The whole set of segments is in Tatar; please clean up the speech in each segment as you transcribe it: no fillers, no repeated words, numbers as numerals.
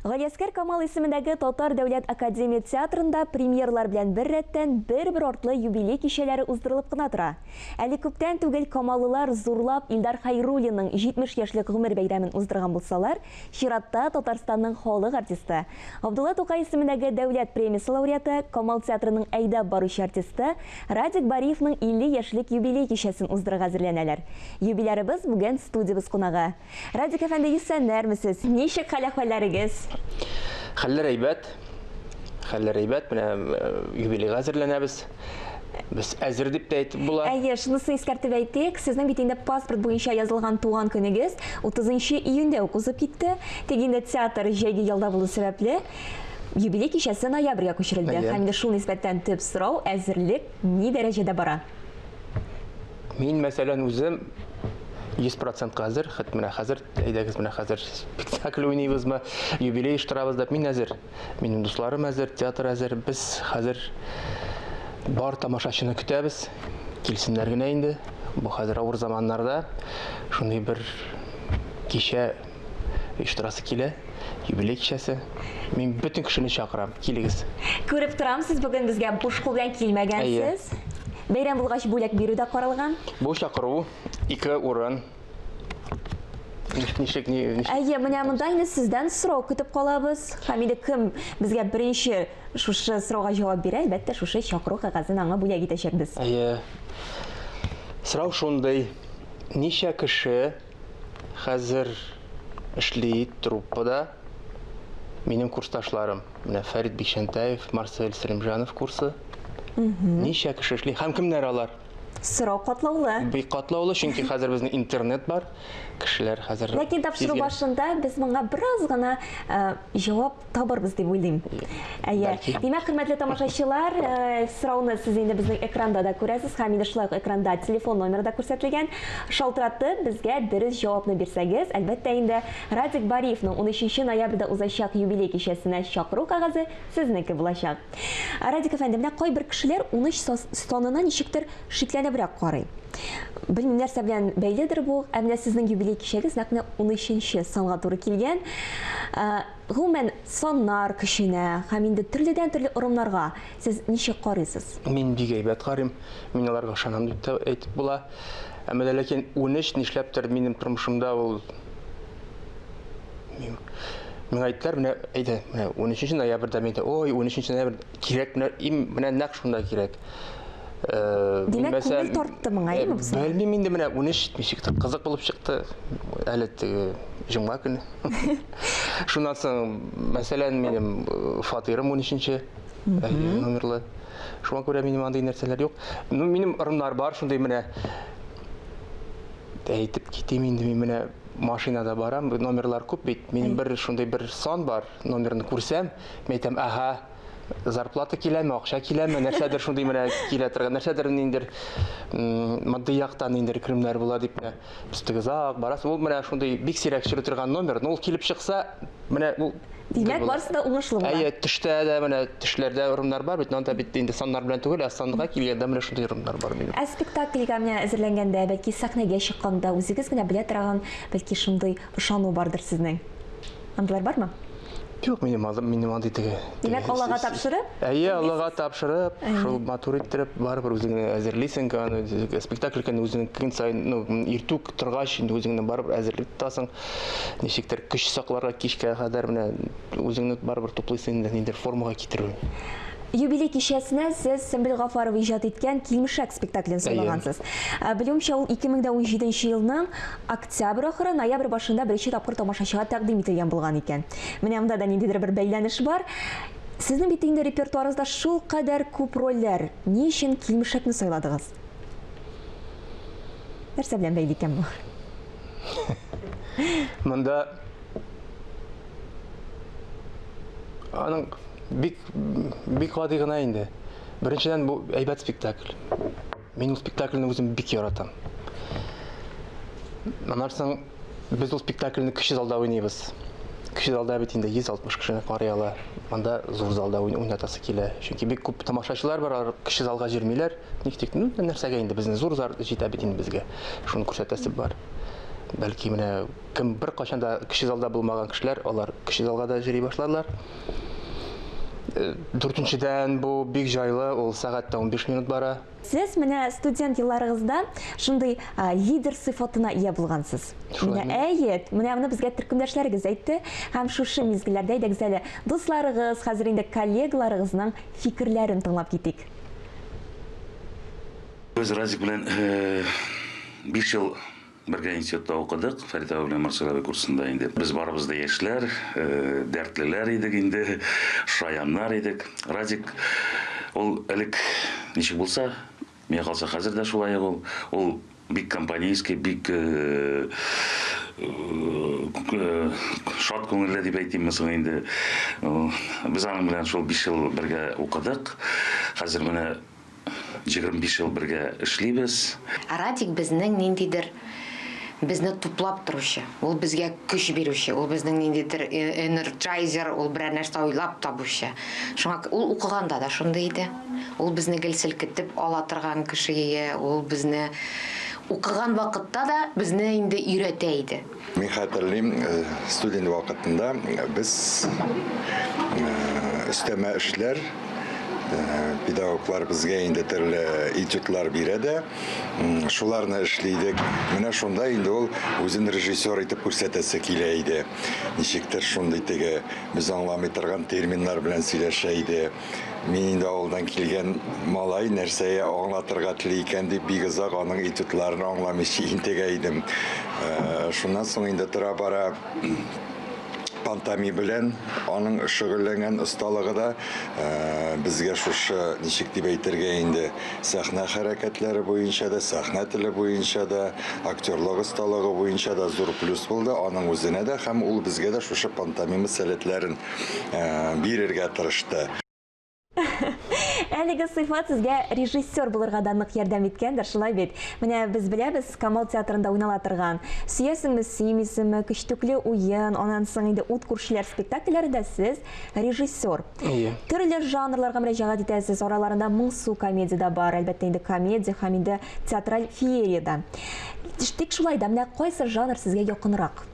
Галиәсгар Камал исемендәге Татар дәүләт академия театрында премьерлар белән беррәттән бер-бер артлы юбилей кичәләре уздырылып кына тора. Әле күптән түгел камаллылар зурлап Илдар Хәйруллинның 70 яшьлек гомер бәйрәмен уздырган булсалар, чиратта Татарстанның халык артисты, Габдулла Тукай исемендәге дәүләт премиясе лауреаты, Камал театрының әйдәп баручы артисты Радик Бариевның 50 яшьлек юбилей кичәсен уздырырга әзерләнәләр. Юбилярыбыз бүген студиябез кунагы. Радик әфәнде, исәннәрмесез? Ничек хәл-әхвәлләрегез? Хәлләр әйбәт. Хәлләр әйбәт. Менә э, юбилейга әзерләнәбез. Без әзер дип тә әйтеп була. Әйе, шунысын искәртеп әйтик, сезнең бит инде паспорт буенча язылган туган көнегез 30 июньдә үк узып китте. Тик инде театр җәйге ялда булу сәбәпле, юбилей кичәсе ноябрьгә күчерелде. Һәм инде шул нисбәттән төп сорау, әзерлек ни дәрәҗәдә бара? Мин, мәсәлән, үзем 100 процентка әзер, хет менә хәзер, әйдәгез менә хәзер спектакль уйныйбызмы, юбилей оештырабыз дип, мин әзер. Минем дусларым әзер, театр әзер. Без хәзер бар тамашачыны көтәбез. Килсеннәр генә инде. Бу хәзер авыр заманнарда шундый бер кичә оештырасы килә. Юбилей кичәсе. Мин бөтен кешене чакырам, килегез. Күреп торам, сез бүген безгә буш кул белән килмәгәнсез. Бәйрәм булгач бүләк бирү дә каралган. Бу чакыру, ике урын. Ничек, ни, ничек? Әйе, менә монда инде сездән сорау көтеп калабыз. Һәм инде кем безгә беренче шушы сорауга җавап бирә, әлбәттә, шушы чакыру кәгазен аңа бүләк итәчәкбез. Әйе. Сорау шундый. Ничә кеше Хәзер эшли труппада минем курсташларым. Менә Фәрит Бикчәнтәев, Марсель Сәлимҗанов курсы. Ничә кеше эшли һәм кемнәр алар? Сорау катлаулы. Бик катлаулы, чөнки хәзер безнең интернет бар. Кешеләр хәзер Ләкин тапшыру башында без моңа бераз гына э, җавап табырбыз дип уйлыйм. Әйе. Димәк, хөрмәтле тамашачылар, э, сорауны сез инде безнең экранда да күрәсез һәм инде шулай ук экранда телефон номеры да күрсәтелгән. Шалтыратып, безгә дөрес җавапны бирсәгез, әлбәттә инде, Радик Бариевның 13 ноябрьдә узачак юбилей кичәсенә чакыру кәгазе сезнеке булачак. Радик әфәнде, менә кайбер кешеләр 13 санына ничектер шикләнебрәк карый. Белмим, нәрсә белән бәйледер бу, ә менә сезнең юбилей кичәгез нәкъ менә унөченче санга туры килгән. Гомумән, саннар көченә һәм инде төрледән-төрле ырымнарга сез ничек карыйсыз? Мин бик әйбәт карыйм. Мин аларга ышанам дип тә әйтеп була. Әмма дә ләкин 13 нишләптер минем тормышымда ул миңа әйттеләр, менә әйдә, менә 13 ноябрьдә мин әйтәм, ой, 13 ноябрь кирәк, менә им, менә нәкъ шунда кирәк. Э, Димәк, күңел тартты моңа, әйеме бу? Белмим инде, менә 13 ничектер кызык булып чыкты. Әле теге җомга көне. Шуннан соң, мәсәлән, минем э, фатирым 13-нче номерлы. Шуңа күрә минем андый нәрсәләр юк. Ну, минем ырымнар бар, шундый менә әйтеп китим инде мин менә машинада барам, номерлар күп бит. Минем бер шундый бер сан бар, номерны күрсәм, мин әйтәм, ага, зарплата киләме, акча киләме, нәрсәдер шундый менә килә торган, нәрсәдер ниндер матди яктан ниндер керемнәр була дип менә без теге озак барасың. Ул менә шундый бик сирәк очрый торган номер, но ул килеп чыкса, менә ул Димәк, барысы да уңышлы була. Әйе, төштә дә менә төшләрдә ырымнар бар бит, анда бит инде саннар белән түгел, ә санга килгәндә менә шундый ырымнар бар минем. Ә спектакльгә менә әзерләнгәндә, бәлки сәхнәгә чыкканда үзегез генә белә торган, бәлки шундый ышану бардыр сезнең. Андыйлар бармы? Юк, минем алдым, минем андый теге. Димәк, Аллага тапшырып? Әйе, Аллага тапшырып, шул матур иттереп, барыбер үзеңне әзерлисең, аны спектакль көне үзеңне көн саен, ну, иртүк торгач, инде үзеңне барыбер әзерлек тотасың. Ничектер көч сакларга кичкә кадәр менә үзеңне барыбер туплыйсың инде, ниндидер формага китерү. Юбилей кичәсенә сез Сөмбел Гафарова иҗат иткән Килмешәк спектаклен сайлагансыз. Белүемчә, ул 2017 елның октябрь ахыры, ноябрь башында беренче тапкыр тамашачыга тәкъдим ителгән булган икән. Менә монда да ниндидер бер бәйләнеш бар. Сезнең бит инде репертуарыгызда шулкадәр күп рольләр. Ни өчен Килмешәкне сайладыгыз? Нәрсә белән бәйле икән бу? Монда аның бик бик гади гына инде. Беренчедән, бу әйбәт спектакль. Мин ул спектакльне үзем бик яратам. Аннан соң без ул спектакльне кече залда уйныйбыз. Кече залда бит инде 160 кешене карый ала. Монда зур залда уйнатасы килә. Чөнки бик күп тамашачылар бар, алар кече залга йөрмиләр. Ник тик, ну, нәрсәгә инде безне зур зал җитә бит инде безгә. Шуны күрсәтәсе бар. Бәлки менә кем беркайчан да кече залда булмаган кешеләр, алар кече залга да йөри башладылар. Э, дүртенчедән, бу бик җайлы, ул сәгать тә 15 минут бара. Сез менә студент елларыгызда шундый лидер сыйфатына ия булгансыз. Менә әйе, менә моны безгә төркемдәшләрегез әйтте. Һәм шушы мизгелләрдә әйдәгез әле дусларыгыз, хәзер инде коллегаларыгызның фикерләрен тыңлап китик. Без Радик белән 5 ел бергә институтта укыдык, Фәрит абый белән Марсель абый курсында инде. Без барыбыз да яшьләр, дәртлеләр идек инде, шаяннар идек. Радик ул элек ничек булса, миңа калса хәзер дә шулай ук ул. Ул бик компанейский, бик шат күңелле дип әйтимме соң инде. Без аның белән шул 5 ел бергә укыдык. Хәзер менә 25 ел бергә эшлибез. Радик безнең ниндидер безне туплап торучы, ул безгә көч бирүче, ул безнең ниндидер энерджайзер, ул берәр нәрсә уйлап табучы. Шуңа ул укыганда да шундый иде. Ул безне гел селкетеп ала торган кеше ие, ул безне укыган вакытта да безне инде өйрәтә иде. Мин хәтерлим, студент вакытында без өстәмә эшләр, педагоглар безгә инде төрле этюдлар бирә дә, шуларны эшли идек. Менә шунда инде ул үзен режиссер итеп күрсәтәсе килә иде. Ничектер шундый теге без аңламый торган терминнар белән сөйләшә иде. Мин инде авылдан килгән малай, нәрсә аңлатырга тели икән дип бик озак аның этюдларын аңламыйча интегә идем. Шуннан соң инде тора-бара пантами белән аның шөгыльләнгән осталыгы да безгә шушы, ничек дип әйтергә инде, сәхнә хәрәкәтләре буенча да, сәхнә теле буенча да, актерлык осталыгы буенча да зур плюс булды аның үзенә дә һәм ул безгә дә шушы пантомима сәләтләрен бирергә тырышты. Әлеге сыйфат сезгә режиссер булырга да нык ярдәм иткәндер, шулай бит? Менә без беләбез, Камал театрында уйнала торган Сөясеңме, сөймисеңме, Көчтүкле уен, аннан соң инде Ут күршеләр спектакльләрендә сез режиссер. Әйе. Төрле жанрларга мөрәҗәгать итәсез, араларында моңсу комедия дә бар, әлбәттә инде комедия һәм инде театраль феерия да. Тик шулай да, менә кайсы жанр сезгә якынрак?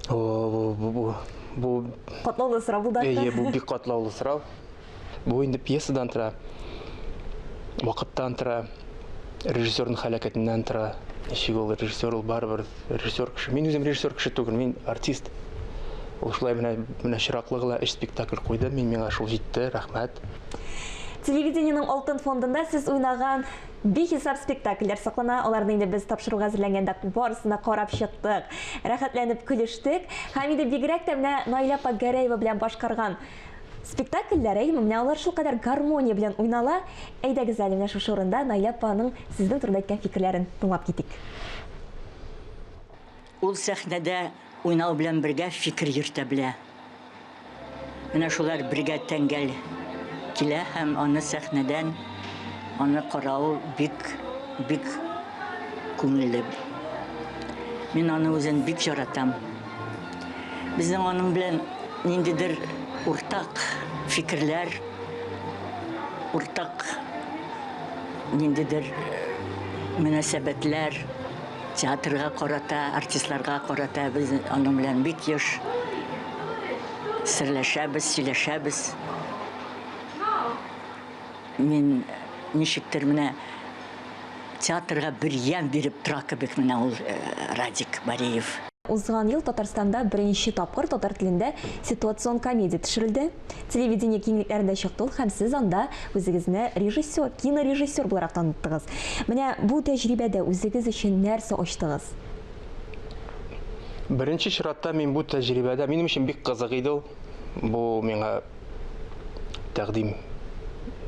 О, бу, бу, бу Катлаулы сорау булды. Әйе, бу бик катлаулы сорау. Бу инде пьесадан тора, вакыттан тора, режиссерның хәрәкәтеннән тора. Ничек ул режиссер, ул барыбер режиссер кеше. Мин үзем режиссер кеше түгел, мин артист. Ул шулай менә менә чираклы гына өч спектакль куйды, мин миңа шул җитте, рәхмәт. Телевидениенең алтын фондында сез уйнаган Бихисап спектакльләр саклана, аларны инде без тапшыруга әзерләнгәндә барысын да карап чыктык, рәхәтләнеп көлештек. Һәм инде бигрәк тә менә Наилә апа Гәрәева белән башкарган спектакльләр, әйеме, менә алар шулкадәр гармония белән уйнала. Әйдәгез әле менә шушы урында Наилә апаның сезнең турында әйткән фикерләрен тыңлап китик. Ул сәхнәдә уйнау белән бергә фикер йөртә белә. Менә шулар бергә тәңгәл килә һәм аны сәхнәдән аны карау бик, бик күңелле. Мин аны үзен бик яратам. Безнең аның белән ниндидер уртак фикерләр, уртак ниндидер мөнәсәбәтләр Театрга карата, артистларга карата без аның белән бик еш серләшәбез, сөйләшәбез. Мин ничектер менә театрга бер ямь биреп тора кебек менә ул Радик Бариев. Узган ел Татарстанда беренче тапкыр татар телендә ситуацион комедия төшерелде. Телевидение киңлекләрендә чыкты ул һәм сез анда үзегезне режиссер, кинорежиссер буларак таныттыгыз. Менә бу тәҗрибәдә үзегез өчен нәрсә ачтыгыз? Беренче чиратта мин бу тәҗрибәдә, минем өчен бик кызык иде ул. Бу миңа тәкъдим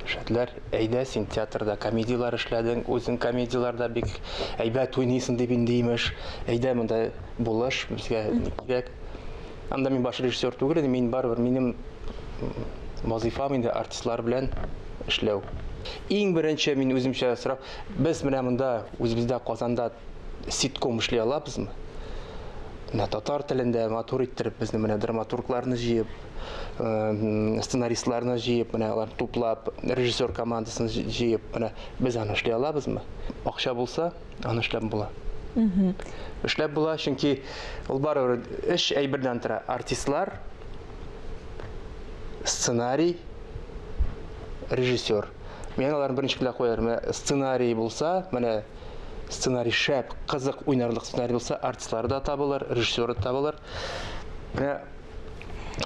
эшләделәр. Әйдә, син театрда комедияләр эшләдең, үзең комедияләрдә бик әйбәт уйныйсың дип инде имеш. Әйдә монда булыш, безгә кирәк. Анда мин баш режиссер түгел идем, мин барыбер минем вазыйфам инде артистлар белән эшләү. Иң беренче мин үземчә сорап, без менә монда үзебездә Казанда ситком эшли алабызмы? Менә татар телендә матур иттереп безне менә драматургларны җыеп, сценаристларны җыеп, менә алар туплап, режиссер командасын җыеп, менә без аны эшли алабызмы? Акча булса, аны эшләп була. Эшләп була, чөнки ул барыбер эш әйбердән тора. Артистлар, сценарий, режиссер. Мин аларны беренче көнләп куярмын. Менә сценарий булса, менә сценарий шәп, кызык уйнарлык сценарий булса, артистлары да табылыр, режиссеры да табылыр. Менә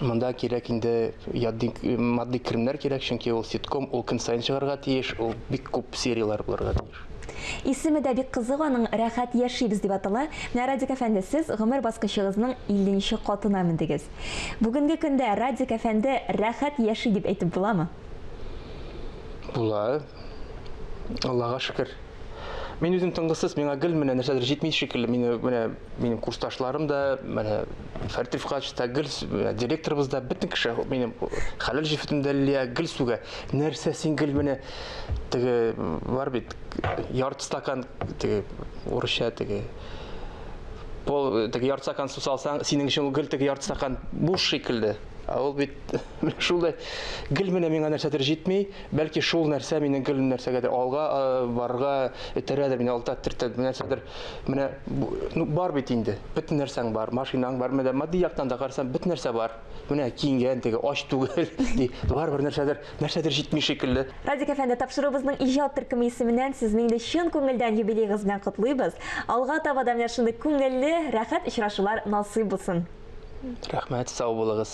монда кирәк инде матди керемнәр кирәк, чөнки ул ситком, ул көн саен чыгарга тиеш, ул бик күп серияләр булырга тиеш. Исеме дә бик кызык аның, Рәхәт яшибез дип атала. Менә, Радик әфәнде, сез гомер баскычыгызның илленче катына мендегез. Бүгенге көндә Радик әфәнде рәхәт яши дип әйтеп буламы? Була. Аллага шөкер. Мин үзем тынгысыз, миңа гел менә нәрсәдер җитми шикелле. Мине менә минем курсташларым да, менә Фәрит Рифкатович та гел директорыбыз да, бөтен кеше минем хәләл җефетем дә Лилия гел сүгә. Нәрсә син гел менә теге бар бит ярты стакан теге урысча теге пол теге ярты стакан су салсаң, синең өчен ул гел теге ярты стакан буш шикелле. Ә ул бит шулай гел менә миңа нәрсәдер җитми. Бәлки шул нәрсә мине гел нәрсәгәдер алга барырга этәрәдер, мине алда төртә, нәрсәдер. Менә ну бар бит инде. Бөтен нәрсәң бар, машинаң бар, менә матди яктан да карасаң, бөтен нәрсә бар. Менә киенгән теге ач түгел, ди. Барыбер нәрсәдер, нәрсәдер җитми шикелле. Радик әфәнде, тапшыруыбызның иҗат төркеме исеменнән сезне инде чын күңелдән юбилеегыз белән котлыйбыз. Алга таба да менә шундый күңелле, рәхәт очрашулар насыйп булсын. Рәхмәт, сау булыгыз.